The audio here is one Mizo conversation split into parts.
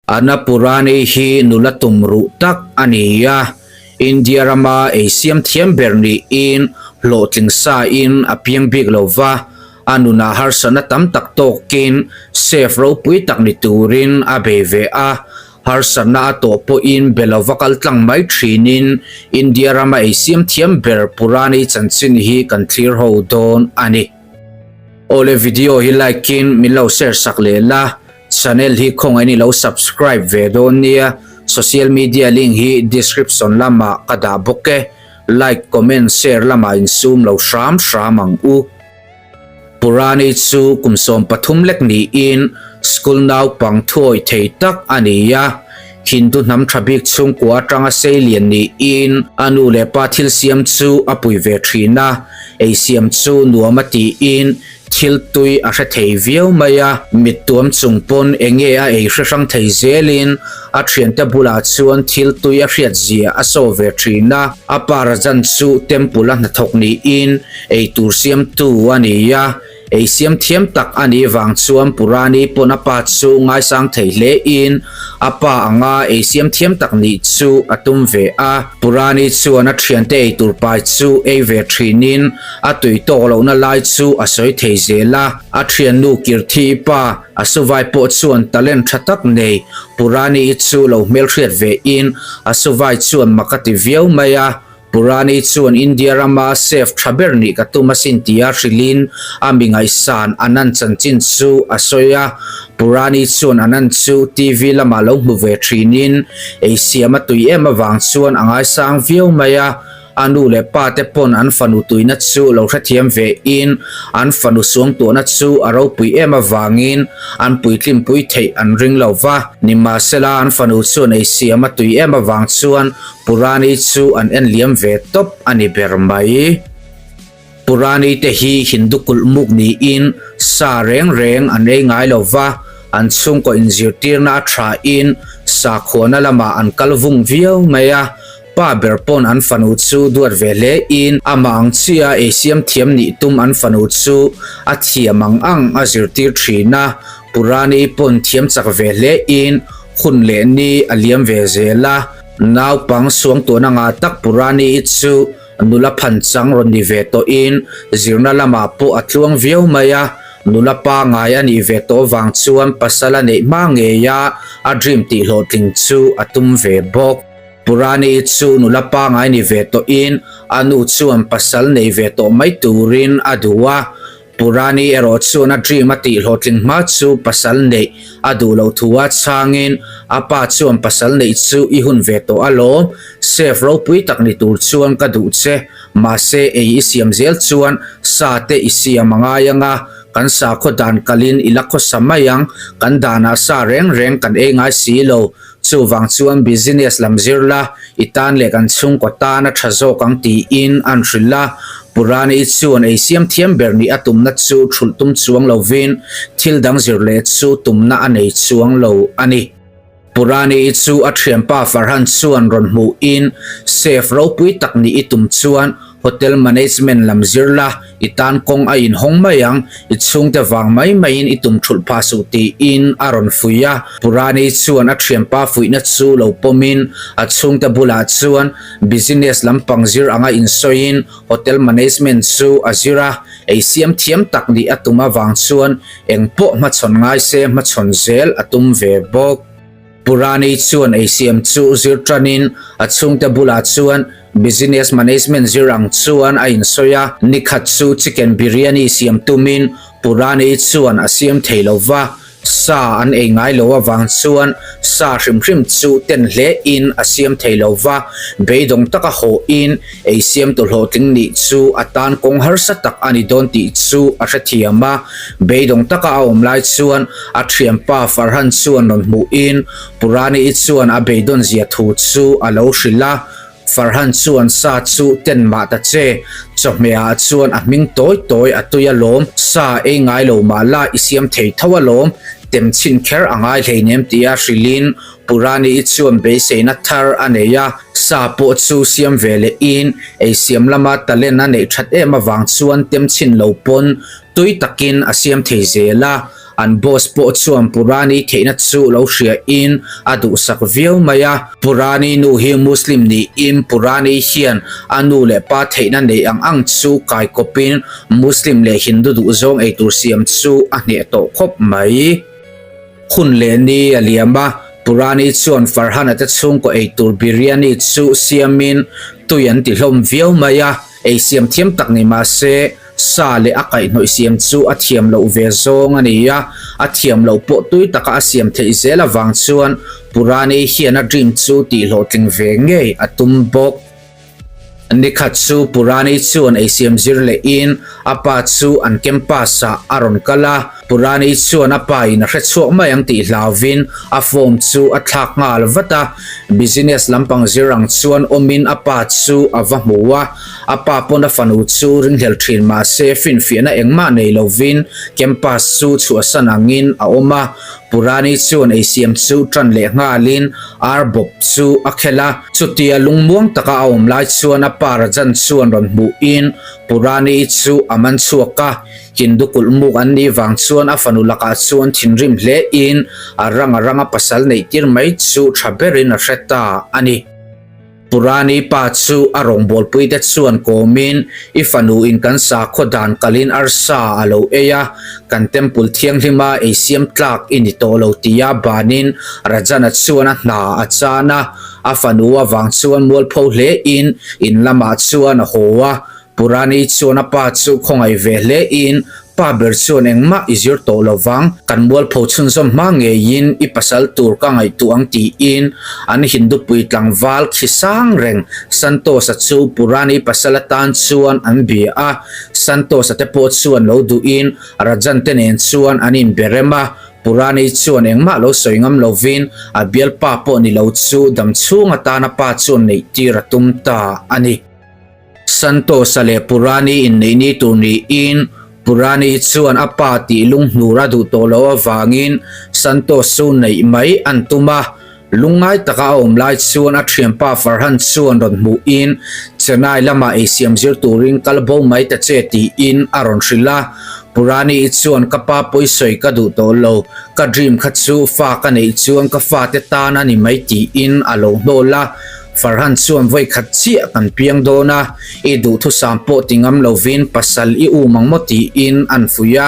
Annapurani hi nula tum ruh tak a ni a, India rama ei siam thiam ber niin hlawhtling sain a piang bik lo va, a nunah harsatna tam tak tawkin chef ropui tak ni turin a bei ve a, harsatna a tawh pawhin be lova kal tlang mai thinin India rama ei siam thiam ber Purani chanchin hi kan thlir ho dawn a ni. Awle video hi like in min lo share sak leh la. Channel hi khawngaih in i lo subscribe ve dawn nia, social media link hi description lamah ka dah bawk e, like comment share lamah insum lo hram hram ang u. Purani chu kum 13 lek niin school naupang thuawih thei tak a ni a, Hindu hnam tha bik chhungkua atanga seilian niin a nu leh pa thil siam chu a pui ve thin a, ei siam chu nuam a tiin Thil tui a hre thei viau mai a, mittuam chung pawn enge a ei hre hrang thei zelin a thiante bulah chuan thil tui a hriat zia a saw ve thin a. A pa Rajan chu temple a hnathawk niin ei tur siamtu a ni a, ei siam thiam tak a nih vang chuan Purani pawn a pa chu ngaisang thei hle in a pa anga ei siam thiam tak nih chu a tum ve a. Purani chuan a thiante ei tur pai chu ei ve thinin A tui tawk lohna lai chu a sawi thei zel a, a thiannu Kirthi pa a suvai pawh chuan talent tha tak nei Purani-i chu lo hmelhriat ve in a suvai chuan mak a ti viau mai a, Purani chuan India rama chef tha ber nih ka tum asin tia hrilhin a mi ngaihsan Anand chanchin chu a sawi a, Purani chuan Anand chu TV lamah lo hmu ve thinin ei siam a tui em avang chuan a ngaisang viau mai a. A nu leh pa te pawn an fanu tuina chu lo hrethiam ve in an fanu suangtuahna chu a ropui em avangin an puitlimpui theih an ring lo va. Nimahsela an fanu chuan ei siam a tui em avang chuan Purani chu an en liam ve tawp a ni ber mai. Purani te hi Hindu kulh muk niin sa reng reng an ei ngai lo va, an chhungkaw inzirtirna a tha in sakhuana lamah an kal vung viau mai a. Pa ber pawn an fanu chu duat ve hle in amah ang chiah ei siam thiam nih tum an fanu chu a thiam ang ang a zirtir thin a, Purani pawn thiam chak ve hle in hun leh ni a liam ve zel a, naupang suangtuahna ngah tak Purani i chu nula phan chang rawn ni ve tawh in zirna lamah pawh a tluang viau mai a, nula pangai a nih ve tawh vang chuan pasal a neih hma ngei a a dream tih hlawhtling chu a tum ve bawk. Purani chu nula pangai ni ve tawhin a nu chuan pasal nei ve tawh mai turin a duh a. Purani erawh chuan a dream a tih hlawhtling hma chu pasal neih a duh loh thu a chhangin a pa chuan pasal neih chu i hun ve tawh alawm, chef ropui tak ni tur chuan ka duh che, mahse ei i siam zel chuan sa te i siam a ngai anga kan sakhaw dan kalin i la khawsa mai ang, kan danah sa reng reng kan ei ngai si lo. Chuvang chuan business lam zir la, i tan leh kan chhungkaw tan a tha zawk ang tiin an hrilh a. Purani chuan ei siam thiam ber nih a tumna chu thulh tum chuang lovin thil dang zir leh chu tumna a nei chuang lo a ni. Purani chu a thianpa Farhan chuan rawn hmuhin chef ropui tak nih i tum chuan Hotel management lam zir la, i tan kawng a inhawng mai ang, i chhungte vang mai maiin i tum thulh phah suh tiin a rawn fuih a. Purani chuan a thianpa fuihna chu lo pawmin a chhungte bulah chuan business lampang zir anga insawiin hotel management chu a zir a, ei siam thiam tak nih a tum avang chuan engpawh hmachhawn ngai se hmachhawn zel a tum ve bawk. Purani chuan ei siam chu zir tanin a chhungte bulah chuan Business Management zir ang chuan a insawi a, nikhat chu chicken biryani siam tumin Purani chuan a siam thei lo va, sa an ei ngai lo avang chuan sa hrim hrim chu ten hle in a siam thei lo va, beidawng taka haw in ei siam tu hlawhtling nih chu a tan kawng harsa tak a ni dawn tih chu a hrethiam a, beidawng taka a awm lai chuan a thianpa Farhan chuan rawn hmuh in Purani i chuan a beidawn zia thu chu a lo hrilh a, Farhan chuan sa chu ten mah ta che, chawhmeh ah chuan a hming tawi tawi a tui alawm, sa ei ngai lo mah la i siam thei tho alawm, tem chhin kher a ngai hleinem tia hrilhin Purani i chuan beiseina thar a nei a, sa pawh chu siam ve leh in ei siam lama talent a neih that em avang chuan tem chhin lo pawn tui takin a siam thei zel a. An boss pawh chuan Purani theihna chu lo hria in a duhsak viau mai a. Purani nu hi Muslim niin Purani hian a nu leh pa theihna nei ang ang chu kai kawpin Muslim leh Hindu duhzawng eitur siam chu a hneh tawh khawp mai. Hun leh ni a liam a, Purani chuan Farhana te chhungkaw eitur biryani chu siamin tui an ti hlawm viau mai a, ei siam thiam tak ni mah se sa leh a kaihhnawih siam chu a thiam loh ve zawng a ni a, a thiam loh pawh tui taka a siam theih zel avang chuan Purani hian a dream chu tihhlawhtling ve ngei a tum bawk. Nikhat chu Purani chuan eisiam zir lehin a pa chu an campus ah a rawn kal a, Purani chuan a pa in a hre chhuak mai ang tih hlauvin a form chu a thlak nghal vat a, business lampang zir ang chuan awmin a pa chu a va hmu a, a pa pawn a fanu chu ringhlel thin mahse finfiahna engmah nei lovin campus chu chhuahsan angin a awm a, Purani chuan eisiam chu tan leh nghalin ar bawp chu a khel a. Chutia lungmuang taka a awm lai chuan a pa Rajan chuan rawn hmuhin Purani chu a man chhuak a. Hindu kulh muk an nih vang chuan a fanu lakah chuan thinrim hlein a rang a ranga pasal neih tir mai chu tha berin a hre ta a ni. Purani pa chu a rawngbawlpuite chuan kawmin, I fanu in kan sakhaw dan kalin arsa a lo ei a, kan temple thianghlima ei siam tlak i ni tawh lo tia banin Rajana chuan a hna a chan a, a fanu avang chuan mualpho hlein in lamah chuan a haw a. Purani chuan a pa chu khawngaih ve hlein, Pa ber chuan engmah i zir tawh lo vang, kan mualpho chhunzawm hma ngeiin i pasal tur ka ngaihtuah ang tiin an Hindupui tlangval khi sang reng Santosa chu Purani pasal atan chuan an bia a, Santosa te pawh chuan lo duhin Rajan te nen chuan an inbe rem a, Purani chuan engmah lo sawi ngam lovin a bialpa pawh ni lo chu damchhung atana pa chuan neihtir a tum ta a ni. Santosa leh Purani inneih ni tur niin Purani chuan a pa tih lunghnur a duh tawh loh avangin Santos chu neih mai an tum a. Lungngai taka a awm lai chuan a thianpa Farhan chuan rawn hmuhin Chennai lamah eisiam zir turin kal bo mai ta che tiin a rawn hrilh a. Purani chuan ka pa pawisawi ka duh tawh lo, ka dream kha chu fa ka neih chuan ka fate tan a ni mai tiin a lo hnawl a. Farhan chuan vawi khat chiah kan piang dawn a, i duhthusam pawh ti ngam lovin pasal i um ang maw tiin an fuih a.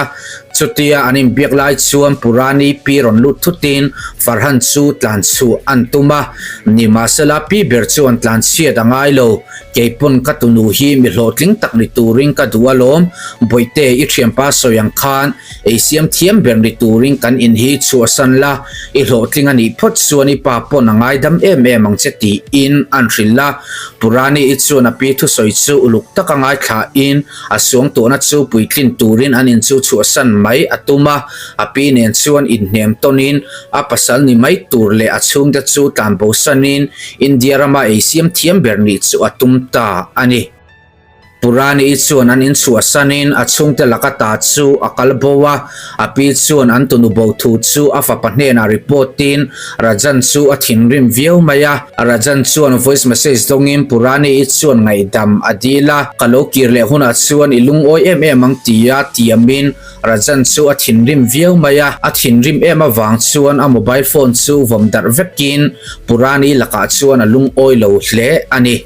Chutia an inbiak lai chuan Purani pi rawn lut thutin Farhan chu tlan chhuah an tum a, nimahsela pi ber chuan tlan chhiat a ngai lo, keipawn ka tunu hi mi hlawhtling tak ni turin ka duh alawm, Bawihte i thianpa sawi ang khan Ei siam thiam ber ni turin kan in hi chhuahsan la, i hlawhtling a nih phawt chuan i pa pawn a ngaidam em em ang che tiin an hrilh a. Purani i chuan a pi thusawi chu uluk taka ngaithlain a suangtuahna chu puitlin turin an in chu chhuahsan mai a tum a, a pi nen chuan inhnem tawnin a pasal ni mai tur leh a chhungte chu tlanbosanin India rama ei siam thiam ber nih chu a tum ta a ni. Purani chuan an inchhuahsanin a chhungte laka ta chu a kal bo a, a pi chuan an tunu bo thu chu a fapa hnenah report-in Rajan chu a thinrim viau mai a. Rajan chuan voice message dawngin Purani chuan ngaihdam a dil a, ka lo kir leh hunah chuan i lungawi em em ang tia tiamin Rajan chu a thinrim viau mai a, a thinrim em avang chuan a mobile phone chu vawm darh vekin Purani lakah chuan a lungawi lo hle a ni.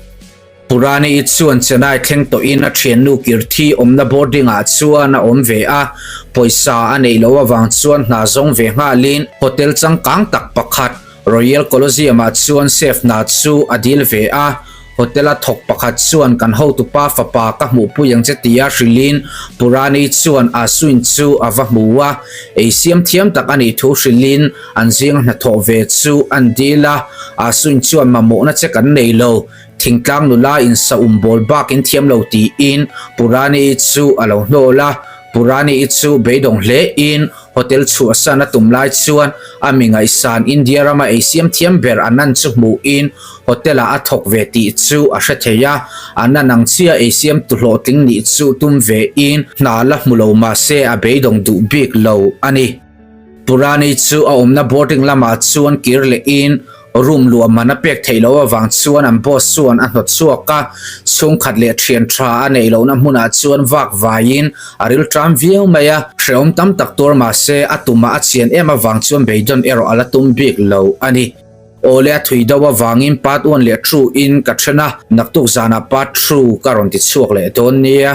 Purani chuan Chennai thleng tawhin a thiannu Kirthi awmna boarding ah chuan a awm ve a, pawisa a neih loh avang chuan hna zawng ve nghalin hotel changkang tak pakhat Royal Colosseum ah chuan chef hna chu a dil ve a. Hotel a thawk pakhat chuan kan hotupa fapa ka hmuhpui ang che tia hrilhin Purani chuan Ashwin chu a va hmu a, ei siam thiam tak a nih thu hrilhin an zinga hnathawh ve chu an dil a, Ashwin chuan mamawhna che kan nei lo. Thingtlang nula in sa um bawl bak in thiam lo tiin Purani chu a lo hnawl a, Purani chu beidawng hle in hotel chhuahsan a tum lai chuan a mi ngaihsan India rama ei siam thiam ber Anand chu hmuh in hotel ah a thawk ve tih chu a hre thei a, Anand ang chiah ei siam tu hlawhtling nih chu tum ve in hna la hmu lo mahse a beidawng duh bik lo a ni. Purani chu a awmna boarding lamah chuan kir leh in. Room luah man a pek theih loh avang chuan an boss chuan a hnawt chhuak a, chhungkhat leh thian tha a neih lohna hmunah chuan vak vaiin a rilṭam viau mai a, hrehawm tam tak tuar mah se a tumah a chian em avang chuan beidawn erawh a la tum bik lo a ni. Awle a thui deuh avangin part one leh two in ka then a, naktuk zanah part two ka rawn ti chhuak leh dawn nia.